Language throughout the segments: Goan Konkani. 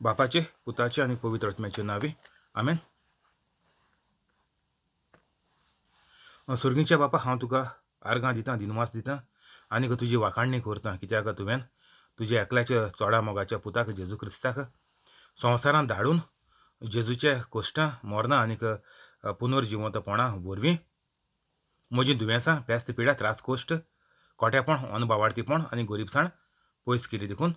बापाचे, पुताचे आनी पवित्र आत्म्याचे नांवी, आमेन. सर्गीच्या बापा, हांव तुका आर्गां दितां, दिनवास दितां आनी तुजी वाखाणणी करतां, कित्याक तुवें तुज्या एकल्याच्या चोडा मोगाच्या पुताक जेजू क्रिस्ताक संवसारांत धाडून जेजूच्या कश्टां, मरणां आनीक पुनर्जिवंतपणा वरवीं म्हजीं दुयेंसां, पेस्त पिडा, त्रास, कश्ट, कोट्यापण, अनबावाडतीपण आनी गरिबसाण पयस केली. देखून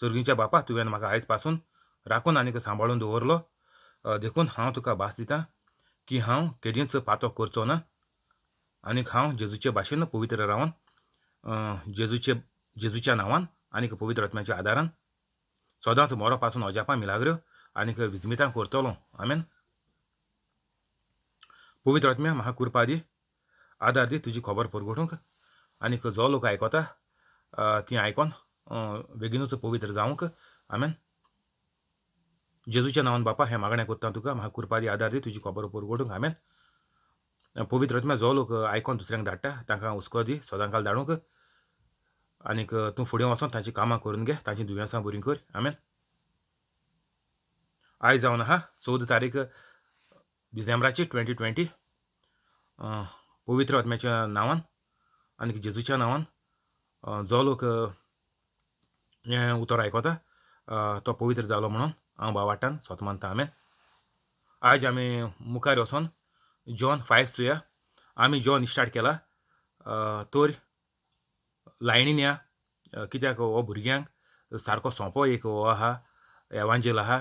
सर्गीच्या बापा, तुवें म्हाका आयज पासून राखून आनीक सांबाळून दवरलो, देखून हांव तुका भास दितां की हांव केदींच पातो करचो ना आनीक हांव जेजूचे भाशेन पवित्र रावन जेजूच्या नांवान आनीक पवित्र आत्म्याच्या आदारान सदांच मरो पासून अजापां, मिलाग्रो आनीक विजमितां करतलो. आमेन. पवित्र आत्म्या, म्हाका कृपा दी, आदार दी तुजी खबर परगटूंक आनीक जो लोक आयकता ती आयकोन बेगीनूच पवित्र जावंक. आमेन. जेजूच्या नांवान बापा हें मागणें करता तुका, म्हाका कृपा दी, आदार दी तुजी खबर परगटूंक. आमेन. पवित्र आत्म्या, जो लोक आयकोन दुसऱ्यांक धाडटा तांकां हुस्को दी सदांकाल धाडूंक आनीक तूं फुडें वचोन तांचीं कामां करून घे, तांचीं दुयेंसां बरीं कर. आमेन. आयज जावन आहा 14 तारीख डिसेंबराची 2020. पवित्र आत्म्याच्या नांवान आनीक जेजूच्या नांवान जो लोक हें उतर आयकता तो पवित्र जालो म्हणून हांव भावार्तान सोत मानता. आमेन. आयज आमी मुखार वचोन जॉन 5 चोया. आमी जॉन स्टार्ट केला तर लायनीन या, कित्याक हो भुरग्यांक सारको सोंपो एक हो आहा एवांजेल आहा,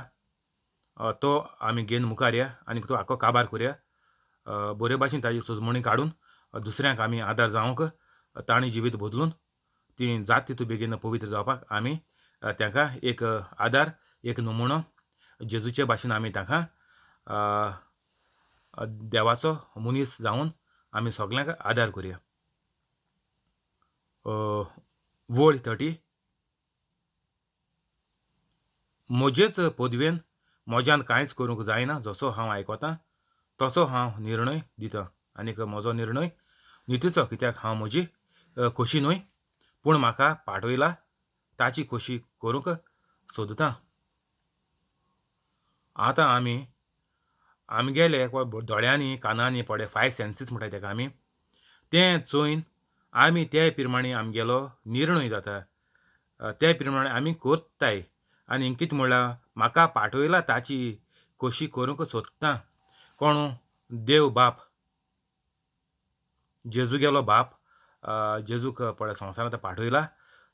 तो आमी घेवन मुखार या आनी तो आख्खो काबार करुया. बरे भाशेन ताजी सोजमणी काडून दुसऱ्यांक आमी आदार जावंक, तांणी जिवीत बदलून ती जात तितू बेगीन पवित्र जावपाक आमी तांकां एक आदार, एक नमुनो जेजूचे भाशेन आमी तांकां देवाचो मनीस जावन आमी सगल्यांक आदार करुया. वळ 30. म्हजेच पदवेन म्हज्यान कांयच करूंक जायना, जसो हांव आयकतां तसो हांव निर्णय दितां आनीक म्हजो निर्णय नितीचो, कित्याक हांव म्हजी खोशी न्हय पूण म्हाका पाठयला ताची खोशी करूंक सोदतां. आतां आमी आमगेले दोळ्यांनी कानांनी पळय 5 सेन्सीस म्हणटाय ताका आमी, तें चोयन आमी ते प्रमाणे आमगेलो निर्णय जाता, ते प्रमाणे आमी करताय. आनी कितें म्हणलां, म्हाका पाठयला ताची खोशी करूंक सोदतां. कोण? देव बाप, जेजू गेलो बाप जेजूक पळय संवसारांत पाठयला,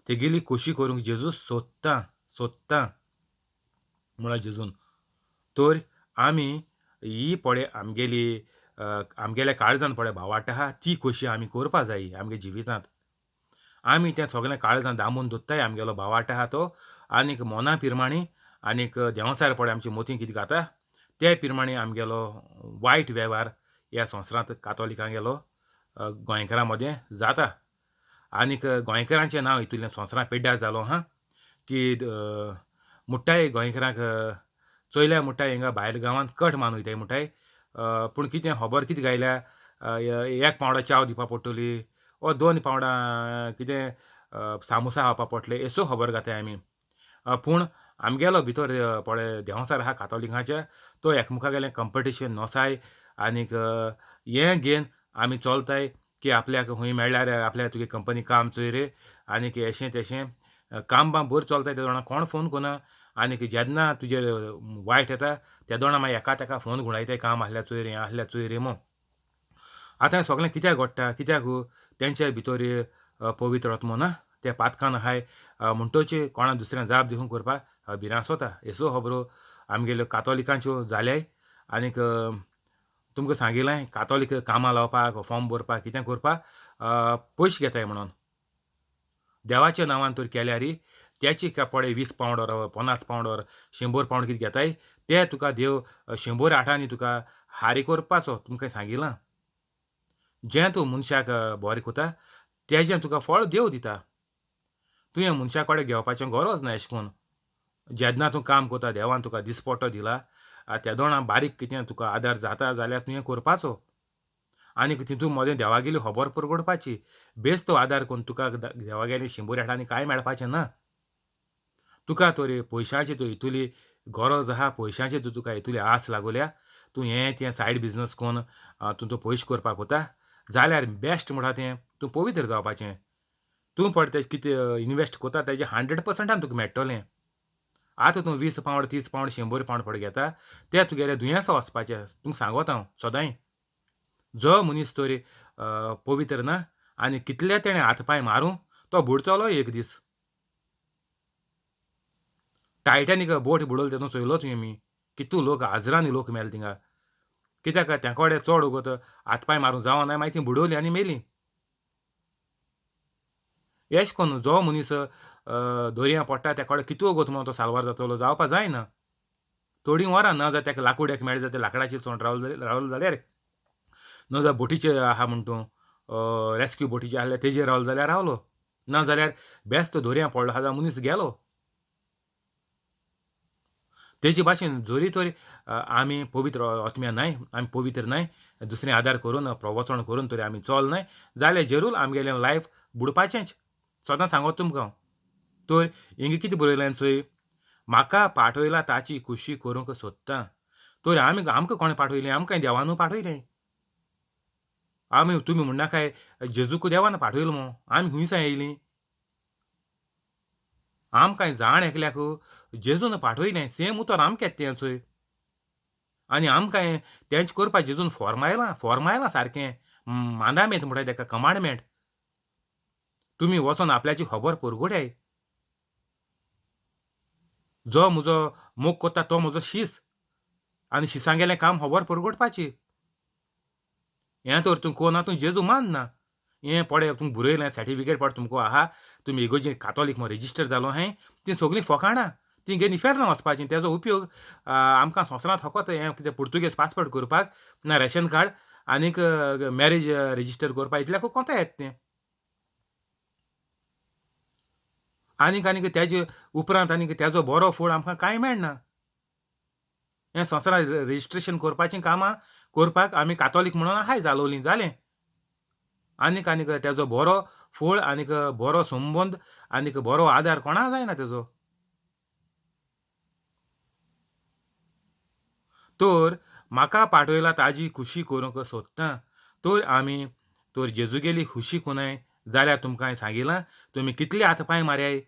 तेगेली खोशी करूंक जेजू सोदता सोदता म्हळ्यार जेजून. तर आमी ही पळय आमगेली आमगेल्या काळजान पळय भावार्थ आहा ती खोशी आमी करपा जाय आमगे जिवितांत. आमी तें सगळें काळजान दामून दवरताय आमगेलो भावार्थ आहा तो, आनीक मना पिरमाणी आनीक देंवचार पळय आमची मोती कितें घाता ते पिरमाणी आमगेलो वायट वेव्हार ह्या संवसारांत कातोलिकांगेलो गोंयकारां मदें जाता. आनीक गोंयकारांचें नांव हितूंतल्यान संवसारांत पेड्ड्यार जालो आहा की मुट्टाय गोंयकारांक चोयल्या मुट्टाय हिंगा भायल गांवांत कट मान वयताय मुट्टाय, पूण कितें खबर कितें गायल्या 1 पावंडो च्याव दिवपा पडटली वो 2 पावंडां कितें सामोसा खावपा पडटले, येसो खबर घाताय आमी. पूण आमगेलो भितर पळय देंवचार आहा कातोलिकांच्या, तो एकमुखागेलें कंपिटिशन नोसाय आनीक हें घेवन आमी चलताय की आपल्याक खंय मेळ्ळ्यार आपल्याक तुगे कंपनी काम चोय रे आनीक एशें तेशें काम बाम बरें चलताय ते दोणां कोण फोन करना. आनीक जेन्ना तुजेर वायट येता त्या दोणां मागीर एका तेका फोन घुंवडायताय, काम आहल्यार चोय रे, हें आहल्यार चोय रे म्हूण. आतां हें सगळें कित्याक घडटा, कित्याक तेंच्या भितर पवित्र आत्मो ना, ते पातकान आहाय म्हणटोच कोणा दुसऱ्यान जाप दिवंक करपाक भिरांत वता. हेसो खबरो आमगेल्यो कातोलिकांच्यो जाल्याय. आनीक तुमकां सांगिल्लें कातोलीक कामां लावपाक, फॉर्म भरपाक, कितें करपाक पयशे घेताय म्हणून. देवाच्या नांवान तर केल्यार त्याची पळय 20 पावंड वर 50 पावंड वर 100 पावंड कितें घेताय ते तुका देव 100 आठांनी तुका हारी करपाचो तुमकां सांगिलां. जें तूं मनशाक बरें करता तेजें तुका फळ देव दिता. तुवें मनशा कडेन घेवपाचें गरज ना. एशें करून जेन्ना तूं काम करता देवान तुका दिसपट्टो दिला तेदोणा बारीक कितें तुका आदार जाता जाल्यार तुवें करपाचो आनीक तितूंत मदें देवागेली खबर परगटपाची. बेस तो आदार करून तुका देवागेली 100 आठांनी कांय मेळपाचें ना. तुका तर पयशांची तूं इतुली गरज आहा, पयशांची तूं तुका इतुली आस लागोल्या, तूं हें तें सायड बिजनस कोन्न तूं तो पयशे करपाक वता जाल्यार बेस्ट म्हणटा तें तूं पवित्र जावपाचें. तूं पळय तेजें कितें इनवेस्ट करता तेजें 100% तुका मेळटलें. आतां तूं 20 पावंड 30 पावंड 100 पावंड पळय घेता ते तुगेले दुयेंसां वचपाचें. तुमकां सांगोत हांव सदांय, जो मनीस तर पवित्र ना आनी कितले तेणें हात पांय मारूं तो बुडटलो एक दीस. टायटॅनीक बोट बुडोवली तेन्ना चोयलो तुवें मी कितू लोक हजरांनी लोक मेले थिंगा. कित्याक त्या कडेन चड वगत हात पांय मारूंक जावना, मागीर ती बुडोवली आनी मेली. एश कोन्न जो मनीस दर्या पडटा त्या कडेन कितू वगत म्हणून तो साल्वार जातलो, जावपा जायना. थोडीं वरां ना जाल्यार ताका लाकूड एक मेळ्ळें जाल्यार लाकडाचेर चोड रावलो जाल्यार, ना जाल्यार बोटीचेर आहा म्हण तूं रेस्क्यू बोटीचेर आहले तेजेर रावलो जाल्यार रावलो, ना जाल्यार बेस्त दर्या पडलो आहा जाल्यार मनीस गेलो. तेजे भाशेन जरी तर आमी पवित्र आत्म्या न्हय, आमी पवित्र न्हय, दुसरें आदार करून प्रवचन करून तरी आमी चल न्हय जाल्यार जरूर आमगेलें लायफ बुडपाचेंच. सदां सांगत तुमकां हांव. तर हिंगा कितें बरयलें चोय, म्हाका पाठयला ताची खुशी करूंक सोदता. तर आमी आमकां कोणें पाठयलें? आमकां देवानू पाठयलें. आमी तुमी म्हणनाकाय जेजूक देवान पाठयलो म्हूण, आमी खुंयसान येयलीं? आमकां जाण एकल्याक जेजून पाठयलें, सेम उतर आमकां येता तें चोय. आनी आमकां तेंच करपाक जेजून फॉर्मायलां, फॉर्मायलां सारकें मांदामेंत म्हणटा तेका, कमांडमेंट. तुमी वचोन आपल्याची खबर परगटाय. जो म्हजो मोग करता तो म्हजो शीस, आनी शिसांगेलें काम खबर परगटपाची. हें तर तूं कोना, तूं जेजू मानना. हें पळय तुमकां बरयलें सर्टिफिकेट पळय तुमकां आहा, तुमी इगोर्जेन कातोलीक म्हूण रेजिस्टर जालो अहें, तीं सगळीं फोकाणां, तीं घेवन इफेर्नां वचपाचीं. तेजो उपयोग आमकां संवसारांत फकत हें कितें पुर्तुगेज पासपोर्ट करपाक ना रेशन कार्ड आनीक मॅरेज रेजिस्टर करपाक इतल्याकूच कोंता येता तें. आनीक आनीक तेजे उपरांत आनीक तेजो बरो फळ आमकां कांय मेळना. हें संवसारांत रेजिस्ट्रेशन करपाचीं कामां करपाक आमी कातोलीक म्हणून आहाय जालोवलीं जालें. आनीक आनीक तेजो बरो फळ आनीक बरो संबंद आनीक बरो आदार कोणा जायना तेजो. तर म्हाका पाठयला ताजी खुशी करूंक सोदता. तर आमी तर जेजूगेली खुशी कोनाय जाल्यार तुमकां हांवें सांगिलां, तुमी कितले हात पांय मारयाय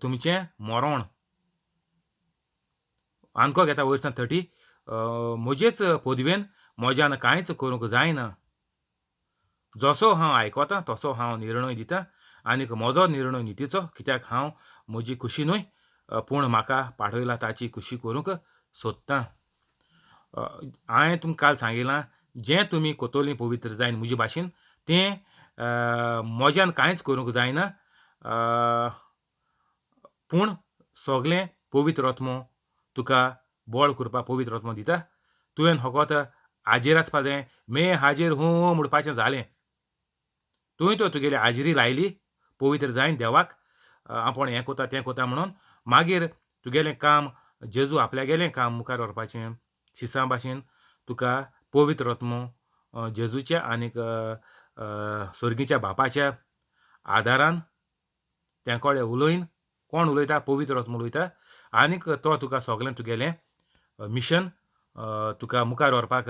तुमचें मरण. आनको घेता वयर सान 30, म्हजेच पदवेन म्हज्यान कांयच करूंक जायना. जसो हांव आयकतां तसो हांव निर्णय दितां, आनीक म्हजो निर्णय नितीचो, कित्याक हांव म्हजी खुशी न्हय पूण म्हाका पाठयला ताची खुशी करूंक सोदतां. हांवें तुमकां काल सांगिलां, जें तुमी कोतोलीं पवित्र जायन म्हजे भाशेन तें म्हज्यान कांयच करूंक जायना, पूण सगलें पवित्र आत्मो तुका बळ करपाक पवित्र आत्मो दिता. तुवें फकत हाजेर आसपा जाय, मे हाजेर हूं म्हणपाचें जालें. तुवें तो तुगेली हाजरी लायली पवित्र जायन देवाक, आपूण हें कोता तें कोता म्हणून, मागीर तुगेलें काम जेजू आपल्यागेलें काम मुखार व्हरपाचें शिसां भाशेन तुका पवित्र आत्मो जेजूच्या आनीक स्वर्गीच्या बापाच्या आदारान त्या कडेन उलयन. कोण उलयता? पवित्र आत्मो उलयता. आनीक तो तुका सगलें तुगेलें मिशन तुका मुखार व्हरपाक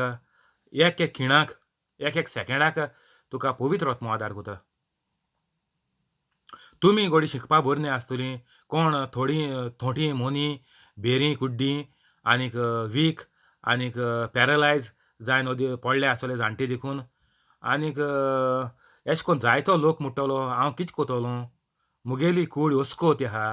एक एक खिणाक एक एक सेकेंडाक तुका पवित्र आत्मो आदार करता. तुमी घोडी शिकपा बरी न्हय आसतलीं, कोण थोडीं थोंटी मोनी बेरी कुड्डी आनीक वीक आनीक पॅरलायज जायन अदी पडले आसतले जाणटे देखून, आनीक एशें कोन्न जायतो लोक म्हणटलो हांव कितें कोतलो, मुगेली कूड अस्कोत आहा,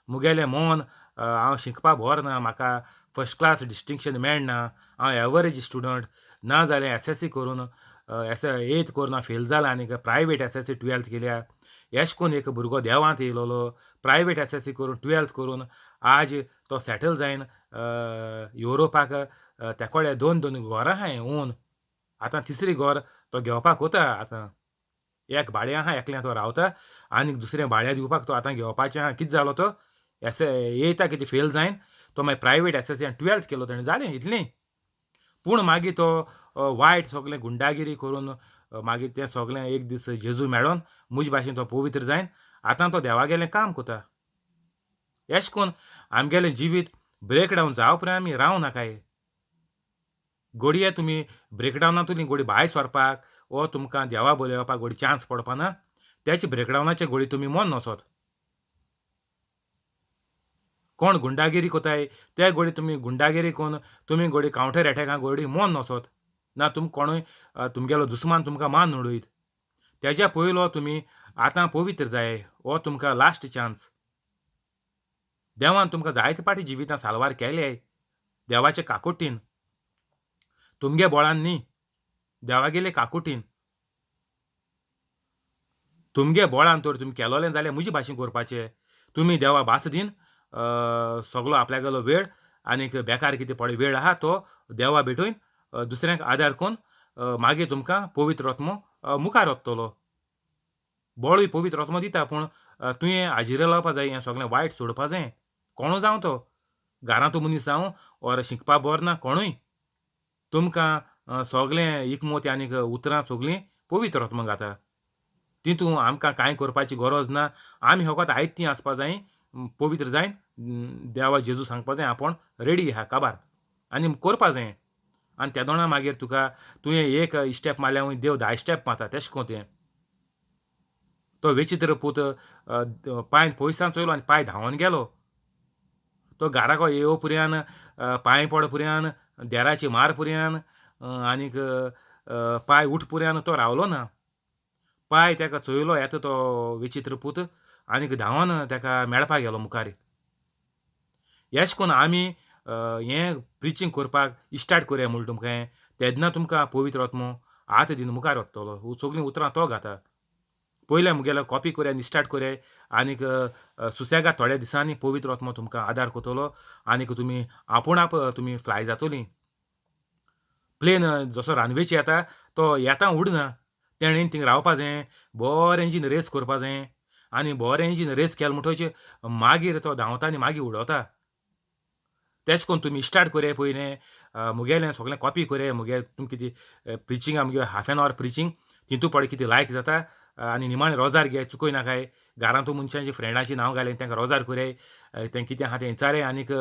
मुगेलें मन हांव शिकपा बोर ना, म्हाका फर्स्ट क्लास डिस्टिंक्शन मेळना, हांव एवरेज स्टुडंट, ना जाल्यार एस एस सी करून एस एथ करून हांव फेल जाला आनीक private S S C 12th केल्या. एशें कोन्न एक भुरगो देवांत येयलोलो प्रायवेट एस एस सी करून 12th करून आज तो सेटल जायन युरोपाक, त्या कडेन 2 2 घरां आहाय ओन, आतां तिसरी घर तो घेवपाक वता. आतां एक भाडें आहा, एकल्यान तो रावता आनीक दुसरें भाड्या दिवपाक तो आतां घेवपाचें आहा. कितें जालो तो एस एथा कितें फेल जायन तो मागीर प्रायवेट एस एस सी आनी 12th केलो तेणें, जालें इतलें. पूण मागीर तो वायट सगलें गुंडागिरी करून मागीर तें सगलें एक दीस जेजू मेळोन म्हजे भाशेन तो पवित्र जायन आतां तो देवागेलें काम करता. एश कोन आमगेलें जिवीत ब्रेकडावन जावं आमी रावं नाकाय. घडये तुमी ब्रेकडावनांतूली घोडी भायर सरपाक वो तुमकां देवा बोलयवपाक घोडी चान्स पडपा ना, तेच ब्रेकडावनाचे घोडी तुमी मन नसत. कोण गुंडागिरी कोताय ते घोडी तुमी गुंडागिरी कोन तुमी घोडी कावंटर एटॅका घोडी मन नसत ना. तुम कोणूय तुमगेलो दुस्मान तुमकां मान उडयत. तेज्या पयलो तुमी आतां पवित्र जाय, हो तुमकां लास्ट चान्स. देवान तुमकां जायते पाटी जिवितां साल्वार केले देवाचे काकुटीन, तुमगे बोळान न्ही, देवागेले काकुटीन. तुमगे बोळान तर तुमी केलोलें जाल्यार म्हजे भाशेन करपाचें. तुमी देवा भास दीन सगलो आपल्यागेलो वेळ आनीक बेकार कितें पळय वेळ आहा तो देवा भेटून दुसऱ्यांक आदार करून मागीर तुमकां पवित्र आत्मो मुखार वतलो. बळूय पवित्र आत्मो दिता, पूण तुवें हाजिरे लावपा जाय, हें सगळें वायट सोडपा जाय. कोणू जावं तो घरांतू मनीस जावं ओर शिकपा बरो ना कोणूय, तुमकां सगळें इकमोत आनीक उतरां सगळीं पवित्र आत्मो घाता. तितून आमकां कांय करपाची गरज ना. आमी फकत आयतीं आसपा जाय, पवित्र जायन देवा जेजू सांगपा जाय आपूण रेडी आहा काबार आनी करपा जाय. आनी तेदोणा मागीर तुका तुवें एक स्टेप मारल्या वयर देव 10 स्टेप मारता. तेशें कोन तें तो वेचित्र पूत पांय पयसान चोयलो आनी पांय धांवन गेलो. तो घराक येव पुरयान पांय पड पुरयान देराची मार पुरयान आनीक पांय उठ पुरयान तो रावलो ना. पांय तेका चोयलो येता तो विचित्र पूत आनीक धांवन तेका मेळपाक गेलो मुखार. एश कोन आमी हें प्रिचींग करपाक स्टार्ट करया म्हूण तुमकां तेन्ना तुमकां पवित्र आत्मो आत दीन मुखार वतलो. सगळीं उतरां तो घाता. पयलें मुगेलो कॉपी करया आनी स्टार्ट करया आनीक सुसेगाद थोड्या दिसांनी पवित्र आत्मो तुमकां आदार करतलो आनीक तुमी आपूण आप तुमी फ्लाय जातोली. प्लेन जसो रानवेचे येता तो येता उडना, तेणेन थिंग रावपा जाय, बरें इंजीन रेस करपा जाय आनी बरें इंजीन रेस केलें म्हणटकच मागीर तो धांवता आनी मागीर उडोवता. तेश कोन तुमी स्टार्ट करया पयलें मुगेलें सगळें कॉपी करया. मुगे तुमकां कितें प्रिचींग आमगे हाफ एन our preaching तितू पळय कितें लायक जाता आनी निमाणें रोजार घे, चुकय नाकाय. घरांतू मनशांची फ्रेंडाची नांव घालें तांकां रोजार करय, तें कितें आहा तें विचारय आनीक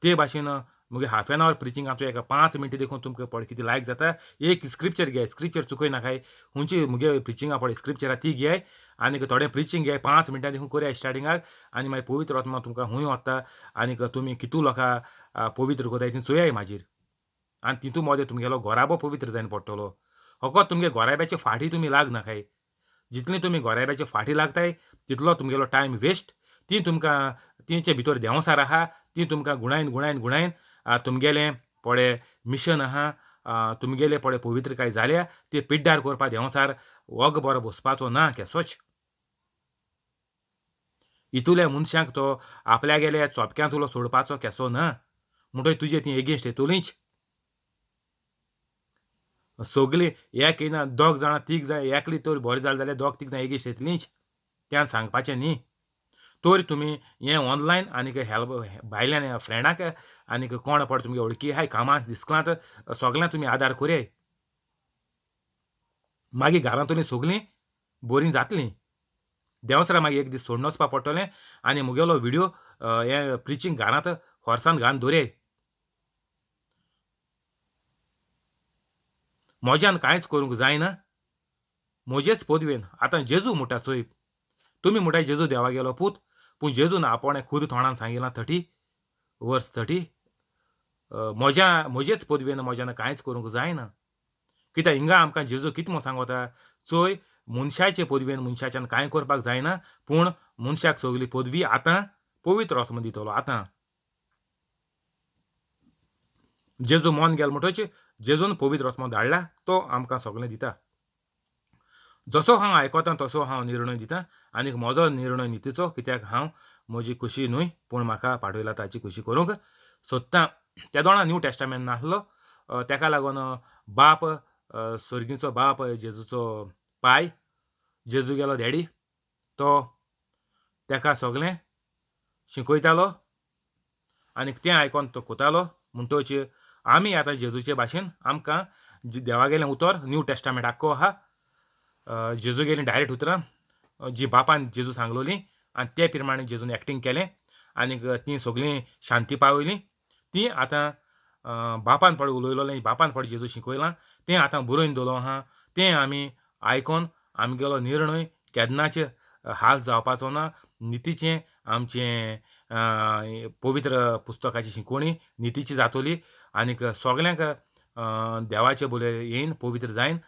ते भाशेन मुगे हाफ एन our preaching आमचें एका 5 मिनटां देखून तुमकां पळय कितें लायक जाता. एक स्क्रिप्चर घे, स्क्रिप्चर चुकय नाकाय. खंयची मुगे प्रिचिंगा पळय स्क्रिप्चर आहा ती घे आनीक थोडें प्रिचींग घे, 5 मिनटां देखून करया स्टार्टिंगाक आनी मागीर पवित्र आत्मा तुमकां खूंय वता आनीक तुमी कितू लोकां पवित्र करताय ती चोयाय मागीर. आनी तितू मदें तुमगेलो घराबो पवित्र जायन पडटलो. फकत तुमगे घराब्याचे फाटी तुमी लाग नाकाय. जितली तुमी घराब्याचे फाटी लागताय तितलो तुमगेलो टायम वेस्ट. ती तुमकां तेंचे भितर देंवसार आहा, ती तुमकां गुणायन गुणायन गुणायन तुमगेलें पळय मिशन आहा, तुमगेलें पळय पवित्रकाय जाल्या ते पिड्ड्यार करपा देंवसार वग बरो बसपाचो ना केसोच. इतुल्या मनशांक तो आपल्यागेल्या चोपक्यांतुलो सोडपाचो केसो ना म्हणटकीर तुजे ती एगेन्स्ट येतलींच. सगळीं एक येना 2 जाणां 3 जाणां एकली तर बरें जालें जाल्यार 2-3 जाणां एगेन्स्ट येतलींच, त्यान सांगपाचें न्ही. तर तुमी हें ऑनलायन आनीक हेल्प भायल्यान फ्रेंडाक आनीक कोण पळय तुमगे वळखी आहाय कामाक इस्कुलांत सगळ्यांक तुमी आदार करयाय. मागीर घरांतलीं सगळीं बरीं जातलीं. देंवसरा मागीर एक दीस सोडून वचपा पडटलें आनी मुगेलो व्हिडियो हें प्रिचींग घरांत फोर्सान घालून दवरयाय. म्हज्यान कांयच करूंक जायना, म्हजेच पदवेन. आतां जेजू म्हणटा चोय, तुमी म्हणटाय जेजू देवागेलो पूत, पूण जेजून आपणें खूद तोंडान सांगिलां 30 वर्स 30 म्हज्या म्हजेच पदवेन म्हज्यान कांयच करूंक जायना. कित्याक हिंगा आमकां जेजू कितें म्हूण सांगता चोय, मनशाचे पदवेन मनशाच्यान कांय करपाक जायना, पूण मनशाक सगली पदवी आतां पवित्र आत्मो दितलो. आतां जेजू मन गेलो म्हणटकच जेजून पवित्र आत्मो धाडला, तो आमकां सगळें दिता. जसो हांव आयकतां तसो हांव निर्णय दितां आनीक म्हजो निर्णय नितीचो, कित्याक हांव म्हजी खुशी न्हय पूण म्हाका पाठयला ताची खुशी करूंक सोदतां. तेदोणा न्यू टेस्टामेंट नासलो, तेका लागून बाप स्वर्गीचो बाप जेजूचो पाय जेजू गेलो डॅडी, तो तेका सगळें शिकयतालो आनीक तें आयकोन तो कोतालो. म्हणटकच आमी आतां जेजूचे भाशेन आमकां देवागेलें उतर न्यू टेस्टामेंट आख्खो आहा, जेजू गेलीं डायरेक्ट उतरां जी बापान जेजू सांगलोली आनी ते प्रमाणे जेजून एक्टींग केलें. आनीक तीं सगळीं शांती पावयलीं. तीं आतां बापान पळय उलयलोलें, बापान पळय जेजू शिकयलां तें आतां बरोवन दवरलो आहा. तें आमी आयकोन आमगेलो निर्णय केन्नाच हाल जावपाचो ना. नितीचें आमचें पवित्र पुस्तकाची शिकवणी नितीची जातोली आनीक सगल्यांक देवाचे बोले येवन पवित्र जायन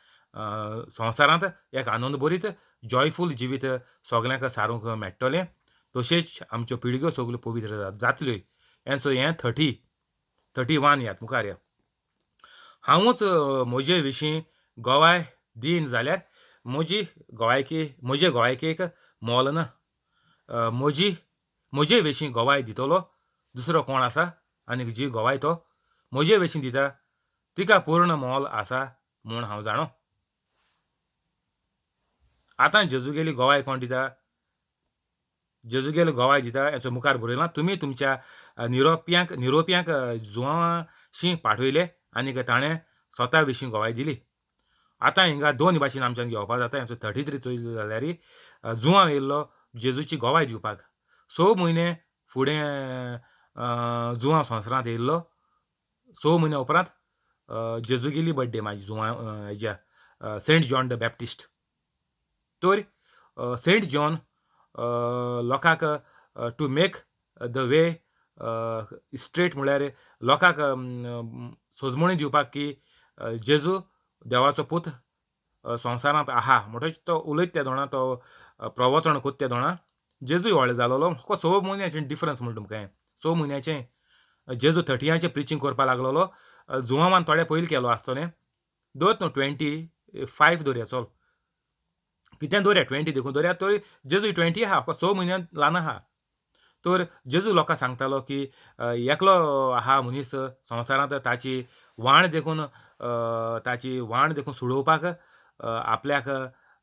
संवसारांत एक आनंद भरीत जॉयफूल जिवीत सगल्यांक सारूंक मेळटलें. तशेंच आमच्यो पिळग्यो सगल्यो पवित्र जातल्यो. एन्सो हें 31 यात मुखार या. हांवूच म्हजे विशीं गवाय दीन जाल्यार म्हजी गवायकी म्हजे गवायकेक मोल ना. म्हजे विशीं गवाय दितलो दुसरो कोण आसा आनी जी गवाय तो म्हजे विशीं दिता तिका पूर्ण मोल आसा म्हूण हांव जाणो. आतां जेजूगेली गवाय कोण दिता? जेजूगेली गवाय दिता हेचो मुखार बरयलां, तुमी तुमच्या निरोप्यांक जुवांशी पाठयले आनी ताणें स्वता विशीं गवाय दिली. आतां हिंगा दोन भाशेन आमच्यान घेवपाक जाता. हेचो 33 चोयलो जाल्यार जुवांव येयल्लो जेजूची गवाय दिवपाक. 6 म्हयने फुडें जुवांव संवसारांत येयल्लो. 6 म्हयन्या उपरांत जेजूगेली बड्डे मागीर जुवांव हेज्या सेंट जॉन the Baptist. तर सेंट जॉन लोकांक to make the way straight म्हणल्यार लोकांक सोजमणी दिवपाक की जेजू देवाचो पूत संवसारांत आहा म्हणटच तो उलयत त्या दोणा, तो प्रवचन कोत्ता त्या दोणा जेजूय व्हडलो जालोलो. फकत 6 म्हयन्याचें डिफरन्स म्हणटा तुमकां. 6 म्हयन्याचें जेजू 30 प्रिचींग करपाक लागलोलो. जुवांवान थोडे पयलीं केलो आसतलें. दवर न्हू 25 दवरया, चल कितें दवरया 20 देखून दवरया. तर जेजू 20 आहा, फकत 6 म्हयन्यान ल्हान आहा. तर जेजू लोकांक सांगतालो की एकलो आहा मनीस संवसारांत ताची वाण देखून सुडोवपाक आपल्याक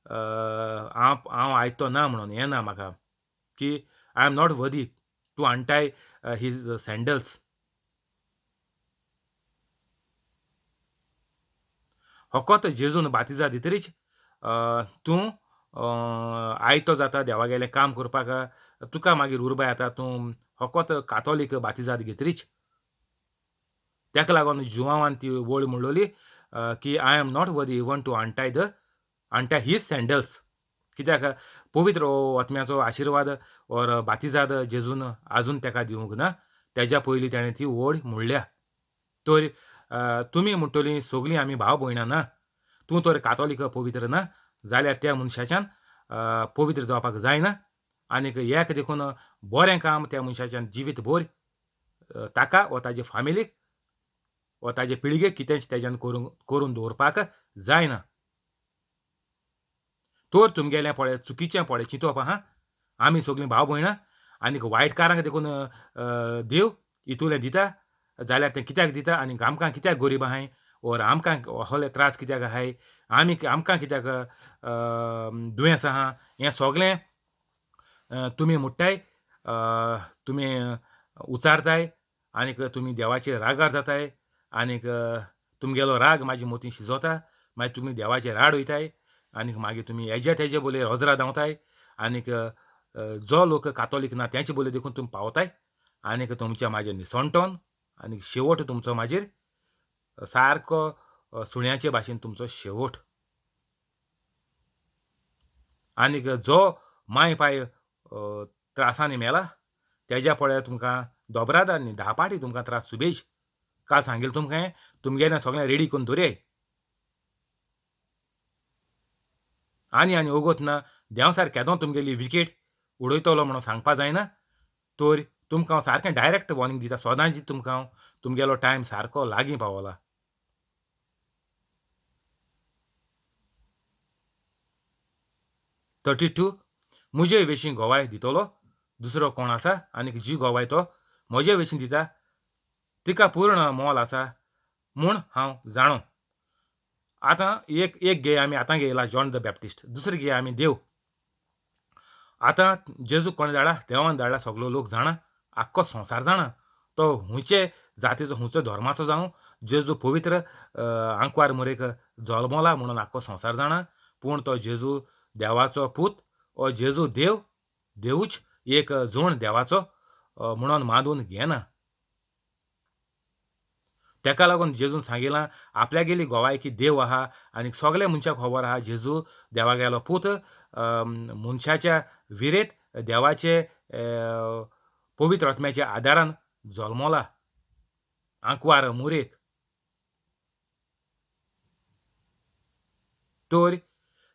हांव आयतो ना म्हणून हें ना म्हाका की I am not worthy to untie his sandals. फकत जेजून बातिजा दितरीच तूं आयतो जाता देवागेलें काम करपाक, तुका मागीर उर्बा येता. तूं फकत कातोलीक बातिजाद घेतरीच. ताका लागून जुवांवान ती वळ म्हणलोली की I am not worthy even to untie his sandals. कित्याक पवित्र आत्म्याचो आशिर्वाद ओर बातिजाद जेजून आजून ताका दिवंक ना. तेज्या पयलीं ताणें ती ओड म्हणल्या. तर तुमी म्हणटलीं सगलीं आमी भाव भयणां ना, तूं तर कातोलीक पवित्र ना जाल्यार त्या मनशाच्यान पवित्र जावपाक जायना. आनीक एक देखून बरें काम त्या मनशाच्यान जिवीत भर ताका वा ताजे फामिलीक वा ताजे पिळगेक कितेंच तेज्यान करून दवरपाक जायना. तर तुमगेलें पळय चुकीचें पळय चिंतप आहा. आमी सगलीं भाव भयणां आनीक वायटकारांक देखून देव इतुलें दिता जाल्यार तें कित्याक दिता आनीक आमकां कित्याक गरीब आहाय ओर आमकां असले त्रास कित्याक आहाय, आमी आमकां कित्याक दुयेंस आहा, हें सगलें तुमी म्हुट्टाय, तुमी उचारताय आनीक तुमी देवाचेर रागार जाताय आनीक तुमगेलो राग म्हाजी मोती शिजोता. मागीर तुमी देवाचेर राड वयताय आनीक मागीर तुमी हेजे तेजे बोले रोजरा धांवताय आनीक जो लोक कातोलीक ना तेंचे बोले देखून तुमी पावताय आनीक तुमच्या म्हाजेर निसणटोन आनीक शेवट तुमचो म्हाजेर सारको सुण्याचे भाशेन तुमचो शेवट. आनीक जो माय पाय त्रासांनी मेला तेज्या पळय तुमकां दोबराद आनी 10 पाटी तुमकां त्रास सुबेज. काल सांगिल्लें तुमकां तुमगेलें सगळें रेडी करून दवरयाय. आनी आनी ओगोत ना देंव सारकें केदो तुमगेली विकेट उडयतलो म्हणून सांगपा जायना. तर तुमकां हांव सारकें डायरेक्ट वॉर्निंग दिता, सदांच तुमकां हांव तुमगेलो टायम सारको लागीं पावला. 32 म्हजे विशीं गवाय दितलो दुसरो कोण आसा आनीक जी गवाय तो म्हजे विशीं दिता तिका पूर्ण मोल आसा म्हूण हांव जाणो. आतां एक एक गे आमी आतां घेयला जॉन the Baptist, दुसरे गे आमी देव. आतां जेजू कोणें धाडला? देवान धाडला. सगलो लोक जाणा, आख्खो संवसार जाणा तो हुंयचे जातीचो हुंयचो धर्माचो जावं जेजू पवित्र आंकवार मोरेक जल्मला म्हणून आख्खो संवसार जाणा. पूण तो जेजू देवाचो पूत ओ जेजू देव, देवूच एक जोण देवाचो म्हणून मानून घेना. तेका लागून जेजून सांगिलां आपल्यागेली गोवायकी देव आहा आनी सगल्या मनशाक खबर आहा जेजू देवागेलो पूत मनशाच्या विरेत देवाचे पवित्र आत्म्याच्या आदारान जल्मला आंकवार मुरेक. तर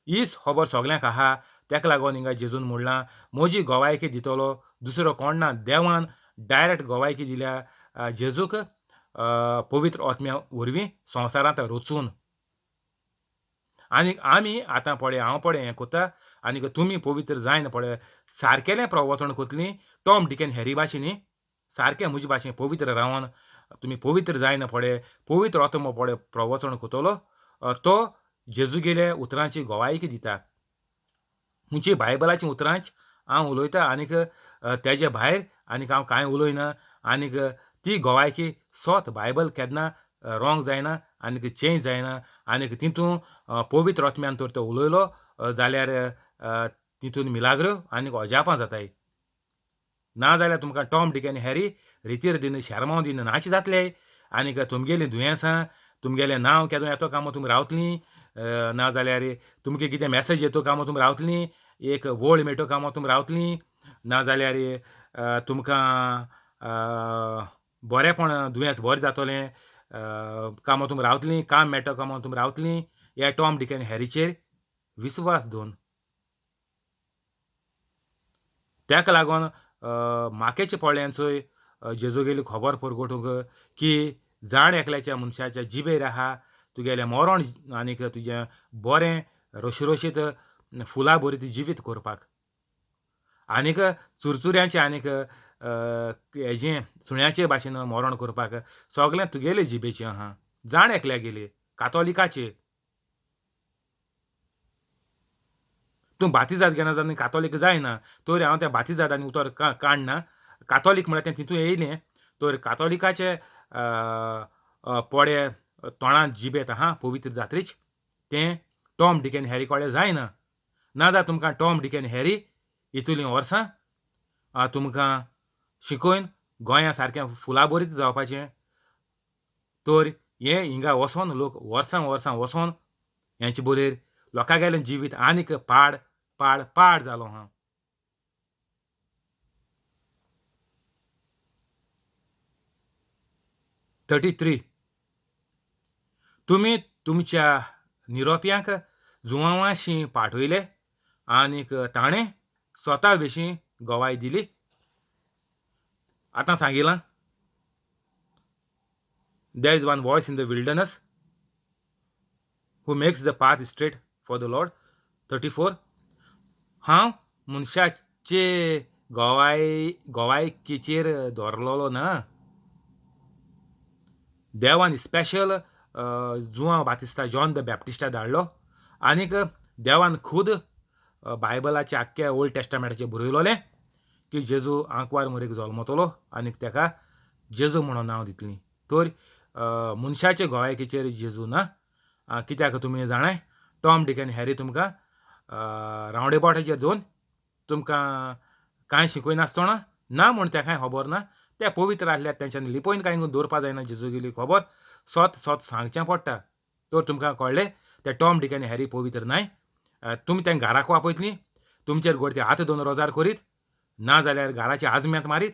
हीच खबर सगल्यांक आहा. तेका लागून हिंगा जेजून म्हणलां म्हजी गोवायकी दितलो दुसरो कोण ना. देवान डायरेक्ट गोवायकी दिल्या जेजूक पवित्र आत्म्या वरवीं संवसारांत रचून. आनी आमी आतां पळय हांव पळय हें कोता आनी तुमी पवित्र जायना पळय सारकेलें प्रवचन कोतलीं टॉम डिक एन हॅरी भाशेन न्ही, सारकें म्हजे भाशेन पवित्र रावन तुमी पवित्र जायना पळय पवित्र आत्मो पळय प्रवचन कोतलो तो जेजूगेल्या उतरांची गोवायकी दिता. म्हणजे बायबलाची उतरांच हांव उलयतां आनीक तेजे भायर आनीक हांव कांय उलयना. आनीक ती गोवायकी सोत बायबल केन्ना रोंग जायना आनीक चेंज जायना. आनीक तितून पवित्र आत्म्यान तर तो उलयलो जाल्यार तितून मिलाग्रो आनीक अजापां जाताय. ना जाल्यार तुमकां टॉम डिक आनी हॅरी रितीर दिन शेरमांव दिन नाच जातले आनीक तुमगेलीं दुयेंसां तुमगेलें नांव केदो येतो कामां तुमी रावतलीं, ना जाल्यार तुमकां कितें मॅसेज येतो कामां तुमी रावतलीं, एक वळ मेळटो कामां तुमी रावतलीं, ना जाल्यार तुमकां बरेंपण दुयेंस बरें जातलें कामां तुमी रावतलीं, काम मेळटा कामां तुमी रावतलीं. ह्या टॉम डिक आनी हॅरीचेर विस्वास दवरून. ताका लागून माकेचे पळ्ळें चोय जेजूगेली खबर परगटूंक की जाण एकल्याच्या मनशाच्या जिबेर आहा तुगेलें मरण आनीक तुजें बरें रोशरोशीत फुलां बरीत जिवीत करपाक. आनीक चुरचुऱ्यांचें आनीक हेजें सुण्याचे भाशेन मरण करपाक सगलें तुगेले जिबेचें आहा जाण एकल्या गेली कातोलिकाचे. तूं बातिजाद घेना जाल्यार कातोलीक जायना. तर हांव त्या बातिजाद आनी उतर काडना. कातोलीक म्हळ्यार तें तितून येयलें तर कातोलिकाचे पोडे तोंडांत जिबेत आहा पवित्र जात्रीच तें टॉम डिक आनी हॅरी कोडे जायना. ना जाल्यार तुमकां टॉम डिक आनी हॅरी इतलीं वर्सां तुमकां शिकोवन गोंया सारकें फुलां बरीत जावपाचें. तर हें हिंगा वचोन लोक वर्सां वर्सां वचोन हेंचे बोलेर लोकांगेलें जिवीत आनीक पाड पाड पाड जालो आहा. 33 तुमी तुमच्या निरोप्यांक जुवांवाशी पाठयले आनीक ताणें स्वता विशीं गवाय दिली. आतां सांगिलां there is one voice in the wilderness who makes the path straight for the Lord. 34 हांव मनशाचे गोवायकीचेर दवरलेलो ना. देवान स्पेशल जुआंव बातिस्ता जॉन the बॅप्टिस्टा धाडलो आनीक देवान खूद बायबलाचे आख्खे ओल्ड टेस्टामेंटाचेर बरयलोलें की जेजू आंकवार मोरेक जल्मतलो आनीक तेका जेजू म्हणून नांव दितलीं. तर मनशाचे गोवायकीचेर जेजू ना. कित्याक तुमी जाणाय टॉम डिक आनी हॅरी तुमकां रावंड एबावटाचेर दोन तुमकां कांय शिकयनासतना ना म्हूण तेकाय खबर ना. ते पवित्र आसल्यार तेंच्यांनी लिपोवन कांय दवरपा जायना जेजूगेली खबर सोत सोत सांगचें पडटा. तर तुमकां कळ्ळें ते टॉम डिक आनी हॅरी पवित्र नाय. तुमी तेंकां घराक वापयतलीं तुमचेर गोडते हात दोन रोजार करीत, ना जाल्यार घराचे आजम्यांत मारीत,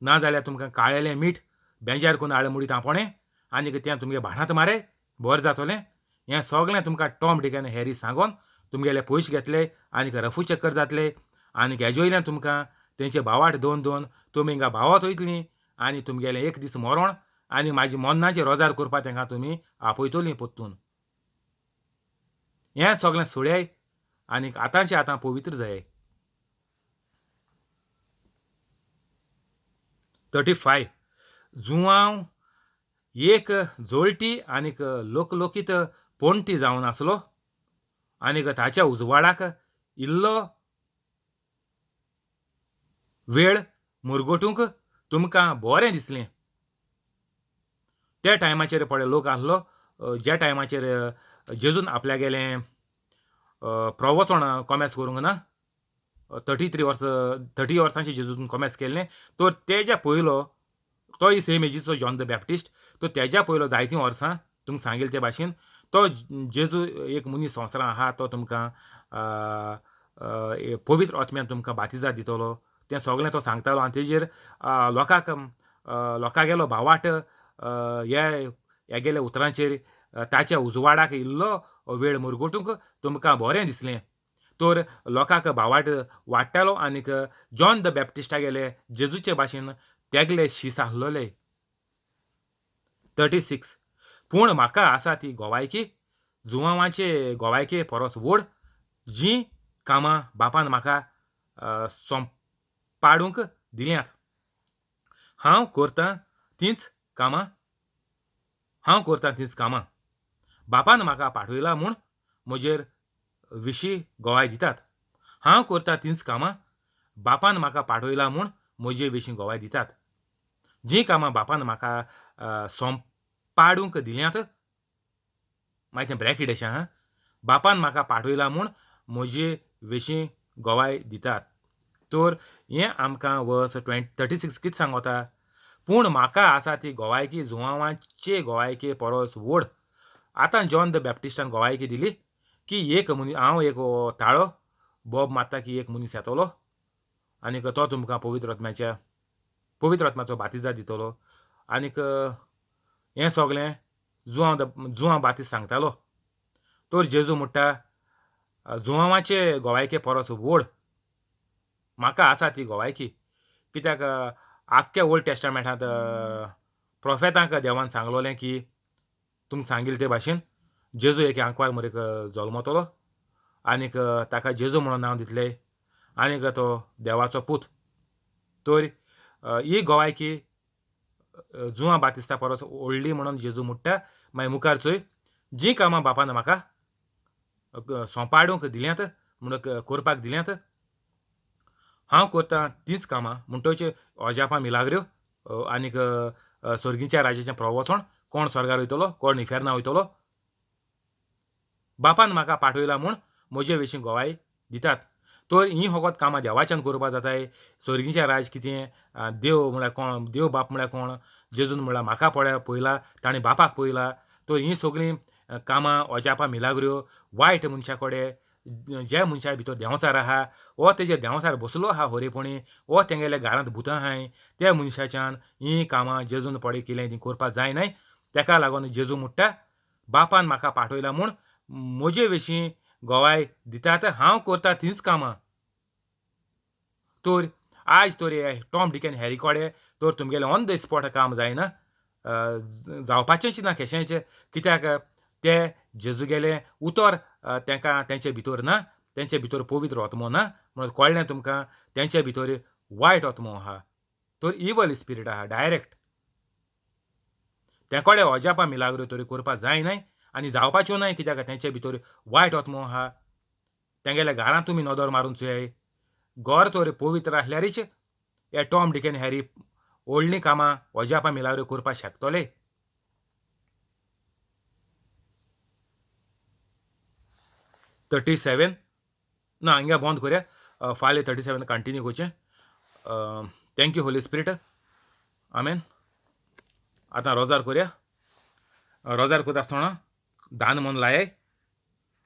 ना जाल्यार तुमकां काळेलें मीठ बेंजार करून आळे मुडीत आपोणें आनीक तें तुमगे भाणांत मारे बरें जातलें. हें सगळें तुमकां टॉम डिक आनी हॅरी सांगोन तुमगेले पयशे घेतले आनीक रफू चक्कर जातले आनीक हेजे वयल्यान तुमकां तेंचे भावाट दोन दोन तुमी हिंगा भावात वयतलीं आनी तुमगेलें एक दीस मरण आनी म्हाजी मरणाचें रोजार करपाक तेंकां तुमी आपयतलीं परतून. हें सगळें सोडयाय आनीक आतांचें आतां पवित्र जाय. 35 जुआंव एक जोळटी आनीक लोकलोकीत पोणटी जावन आसलो आनीक ताच्या उजवाडाक इल्लो वेळ मुरगटूंक तुमकां बरें दिसलें. त्या टायमाचेर पळय लोक आसलो ज्या टायमाचेर जेजून आपल्यागेलें प्रवचन कोमेस करूंक ना 33 वर्सां, 30 वर्सांचे जेजून कोमेस केल्लें. तर तेज्या पयलो तोय सेम एजीचो जॉन the Baptist, तो तेज्या पयलो जायतीं वर्सां तुमकां सांगील ते भाशेन तो जेजू एक मनीस संवसारांत आहा, तो तुमकां पवित्र आत्म्यान तुमकां बातिजा दितलो, तें सगलें तो सांगतालो. आनी तेजेर लोकांक लोकांगेलो भावाट हे हेगेल्या उतरांचेर ताच्या उजवाडाक इल्लो वेळ मुरगटूंक तुमकां बरें दिसलें. तर लोकांक भावाट वाडटालो आनीक जॉन the बॅप्टिस्टागेले जेजूचे भाशेन तेगले शीस आसलोले. 36 पूण म्हाका आसा ती गोवायकी जुवांवाचे गोवायके परस व्हड, जीं कामां बापान म्हाका सोंपाडूंक दिल्यांत, हांव करतां तींच कामां, हांव करतां तींच कामां बापान म्हाका पाठयला म्हूण म्हजेर विशीं गोवाय दितात. हांव करतां तींच कामां बापान म्हाका पाठयला म्हूण म्हजे विशीं गोवाय दितात. जीं कामां बापान म्हाका सोंपाडूंक दिल्यांत, मागीर तें ब्रॅकेट अशें आहा, बापान म्हाका पाठयला म्हूण म्हजे विशीं गोवाय दितात. तर हें आमकां वर्स 36 कितें सांगता? पूण म्हाका आसा ती गोवायकी जुवांवाचे गोवायके परस व्हड. आतां जॉन the बॅप्टिस्टान गोवायकी दिली की एक मनीस, हांव एक ताळो बोब मारता की एक मनीस येतलो आनीक तो तुमकां पवित्र आत्म्याच्या पवित्र आत्म्याचो बातिजा दितलो. आनीक हें सगलें जुवांव बातीज सांगतालो. तर जेजू म्हणटा जुवांवाचे गोवायके परस व्हड म्हाका आसा ती गोवायकी. कित्याक आख्ख्या ओल्ड टेस्टामेंटांत प्रोफेतांक देवान सांगलोलें की तुमकां सांगिल्लें ते भाशेन जेजू एक आंकवार मरेक जल्मतलो आनीक ताका जेजू म्हणून नांव दितले आनीक तो देवाचो पूत. तर ही गोवायकी जुवां बातिस्ता परस व्हडली म्हणून जेजू म्हणटा. मागीर मुखार चोय, जीं कामां बापान म्हाका सोंपाडूंक दिल्यांत म्हणून करपाक दिल्यांत, हांव करतां तींच कामां. म्हणटच अजापां मिलाग्र्यो आनीक सर्गीच्या राजाचें प्रवचन, कोण स्वर्गार वयतलो कोण इफेर्ना वयतलो, बापान म्हाका पाठयला म्हूण म्हजे विशीं गोवाय दितात. तर हीं फकत कामां देवाच्यान करपा जाताय. सर्गीचें राज कितें, देव म्हळ्यार कोण, देव बाप म्हळ्यार कोण, जेजून म्हळ्यार म्हाका पळय पळयला ताणें बापाक पळयला. तर हीं सगळीं कामां अजापां मिलाग्र्यो वायट मनशा कडेन, ज्या मनशा भितर देंवचार आहा वो तेजेर देंवचार बसलो आहा खरेपणी, वो तेंगेल्या घरांत भुतां आहाय, त्या मनशाच्यान हीं कामां जेजून पळय केलें तीं करपाक जायनाय. तेका लागून जेजू म्हणटा बापान म्हाका पाठयला म्हूण म्हजे विशीं गोवाय दितात, हांव करता तींच कामां. तर आयज तर टॉम डिक आनी हॅरी कोडे तर तुमगेलें ऑन the spot काम जायना, जावपाचेंच ना केशेंच. कित्याक ते जेजूगेलें उतर तेंकां तेंचे भितर ना, तेंचे भितर पवित्र आत्मो ना म्हणून कळ्ळें तुमकां तेंचे भितर वायट आत्मो आहा, तर इवल स्पिरीट आहा डायरेक्ट. ते कडेन अजापां मिलाग्रो तरी करपाक जायनाय आनी जावपाच्यो नाय, कित्याक तेंचे भितर वायट आत्मो आहा. तेंगेल्या घरांत तुमी नदर मारून चोयाय, घर तर पवित्र आसल्यारीच हे टॉम डिक आनी हॅरी व्हडलीं कामां अजापां मिलाग्रो करपाक शकतले. 37 ना हांगा बंद करया, फाल्यां 37 कंटिन्यू करचें. Thank you Holi spirit, आमेन. आतां रोजार करया. रोजार करता आसतना दान मन लायाय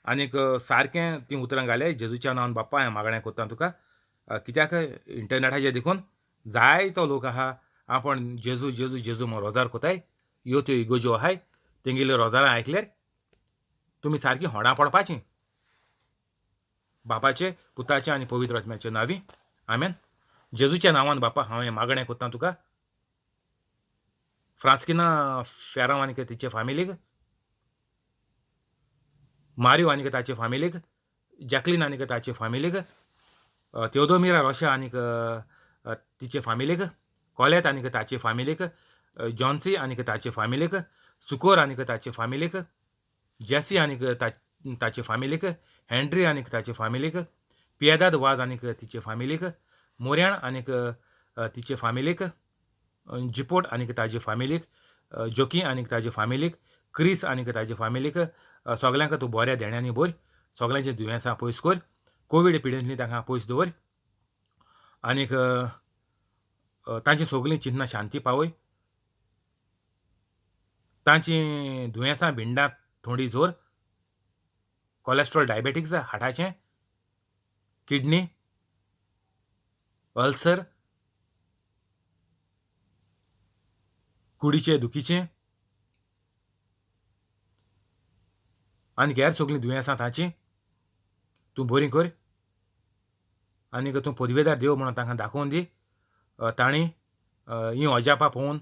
आनीक सारकें तीं उतरां घालय, जेजूच्या नांवान बाप्पा हांवें मागणें करता तुका. कित्याक इंटरनेटाचेर देखून जायतो लोक आहा आपूण जेजू जेजू जेजू म्हूण रोजार कोताय, ह्यो त्यो इगोज्यो आहाय तेंगेल्यो रोजारां आयकल्यार तुमी सारकीं होडां पडपाचीं. बापाचे पुताचे आनी पवित्र आत्म्याचे नांवी आमेन. जेजूच्या नांवान बापा हांवें मागणें करता तुका. फ्रांस्किना फेरांव आनी तिचे फामिलीक, मारियो आनी ताचे फामिलीक, जॅकलीन आनी ताचे फामिलीक, तेवदोमिरा रोशा आनी तिचे फामिलीक, कॉलेत आनी ताचे फामिलीक, जॉन्सी आनी ताचे फामिलीक, सुकोर आनी ताचे फामिलीक, जेसी आनी ताचे फामिलीक, हेनरी आनी ताचे फामिलीक, पियेदाद वाज आनी तिचे फामिलीक, मोऱ्याण आनी तिचे फामिलीक, जिपोट आनी ताजे फामिलीक, जोकी आनी ताजे फामिलीक, क्रीस आनी ताजे फामिलीक, सगल्यांक तूं बऱ्या देण्यांनी भर, सगल्यांची दुयेंसां पयस कर, कोवीड पिडेंतली तांकां पयस दवर. आनीक तांची सगळीं चिंतनां शांती पावय. तांची दुयेंसां भिंडां थोंडी जोर, कोलेस्ट्रॉल, डायबेटिक्स, हार्टाचें, किडनी, अल्सर, कुडीचे दुखीचें आनी हेर सगळीं दुयेंसां तांची तूं बरी कर आनीक तूं पदवेदार देव म्हणून तांकां दाखोवन दी. तांणी हीं अजापां पळोवन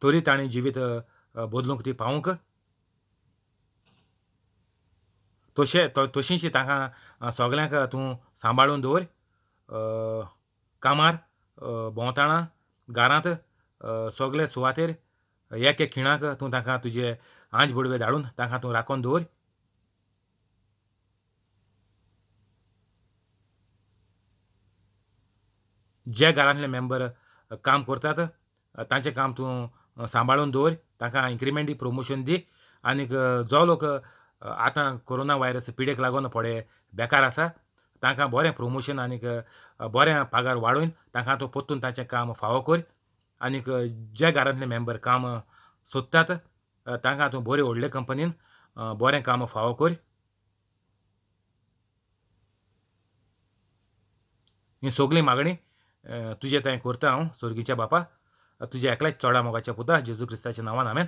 तरी तांणी जिवीत बदलूंक ती पावूंक तशें तशींच तांकां सगल्यांक तूं सांबाळून दवर. कामार भोंवताणा घरांत सगळे सुवातेर एक एक खिणाक तूं तांकां तुजे आंज बडवे धाडून तांकां तूं राखून दवर. जे घरांतले मेंबर काम करतात तांचें काम तूं सांबाळून दवर, तांकां इंक्रिमेंट दी, प्रमोशन दी. आनीक जो लोक आतां कोरोना व्हायरस पिडेक लागून थोडे बेकार आसा तांकां बरें प्रमोशन आनीक बरें पगार वाडोवन तांकां तूं परतून तांचें काम फावो कर. आनीक जे घरांतले मेंबर काम सोदतात तांकां तूं बरे व्हडले कंपनीन बरें काम फावो कर. ही सगळी मागणी तुजे थंय करता हांव स्वर्गीच्या बापा, तुज्या एकल्याच चोडा मोगाच्या पुता जेजू क्रिस्ताच्या नांवान, आमेन.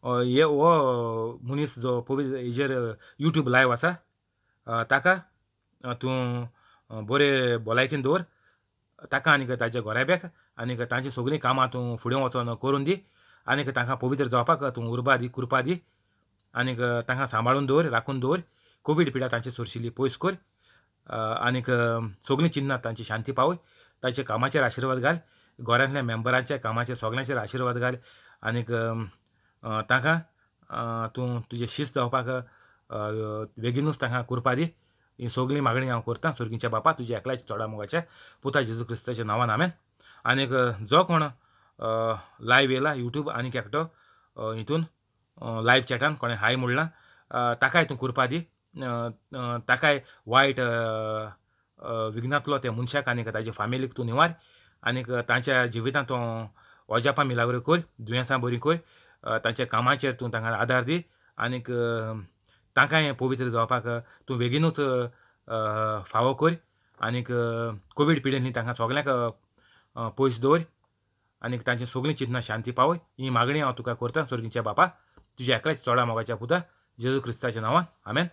हे हो मनीस जो पवित्र हेजेर यूट्यूब लायव आसा ताका तूं बरे भलायकेन दवर, ताका आनीक ताच्या घराब्याक आनीक तांची सगळीं कामां तूं फुडें वचोन करून दी आनीक तांकां पवित्र जावपाक तूं उर्बा दी, कृपा दी आनीक तांकां सांबाळून दवर, राखून दवर. कोवीड पिडा तांची सोरशिल्ली पयस कर आनीक सगळीं चिन्नां तांची शांती पावय. ताच्या कामाचेर आशिर्वाद घाल, घरांतल्या मेंबरांच्या कामाचेर सगळ्यांचेर आशिर्वाद घाल आनीक तांकां तूं तुजें शिस्त जावपाक बेगीनूच तांकां कृपा दी. ही सगळीं मागणी हांव करतां स्वर्गीच्या बापा, तुज्या एकल्याच्या चोडा मोगाच्या पुता जेजू क्रिस्ताच्या नांवान, आमेन. आनीक जो कोण लायव येयला यूट्यूब आनीक एकटो हितून लायव चॅटान कोणें हाय म्हणलां ताकाय तूं कृपा दी. ताकाय वायट विघ्नांतलो त्या मनशाक आनीक ताच्या फामिलीक तूं निवार आनीक तांच्या जिवितांत तूं अजापां मिलाग्रो कर, दुयेंसां बरीं कर, तांच्या कामाचेर तूं तांकां आदार दी आनीक तांकांय पवित्र जावपाक तूं बेगीनूच फावो कर आनीक कोवीड पिडेन तांकां सगल्यांक पयस दवर आनीक तांची सगळीं चिंतनां शांती पावय. ही मागणी हांव तुका करता स्वर्गीच्या बापा, तुज्या एकल्याच चोडा मोगाच्या पुता जेजू क्रिस्ताच्या नांवान, आमेन.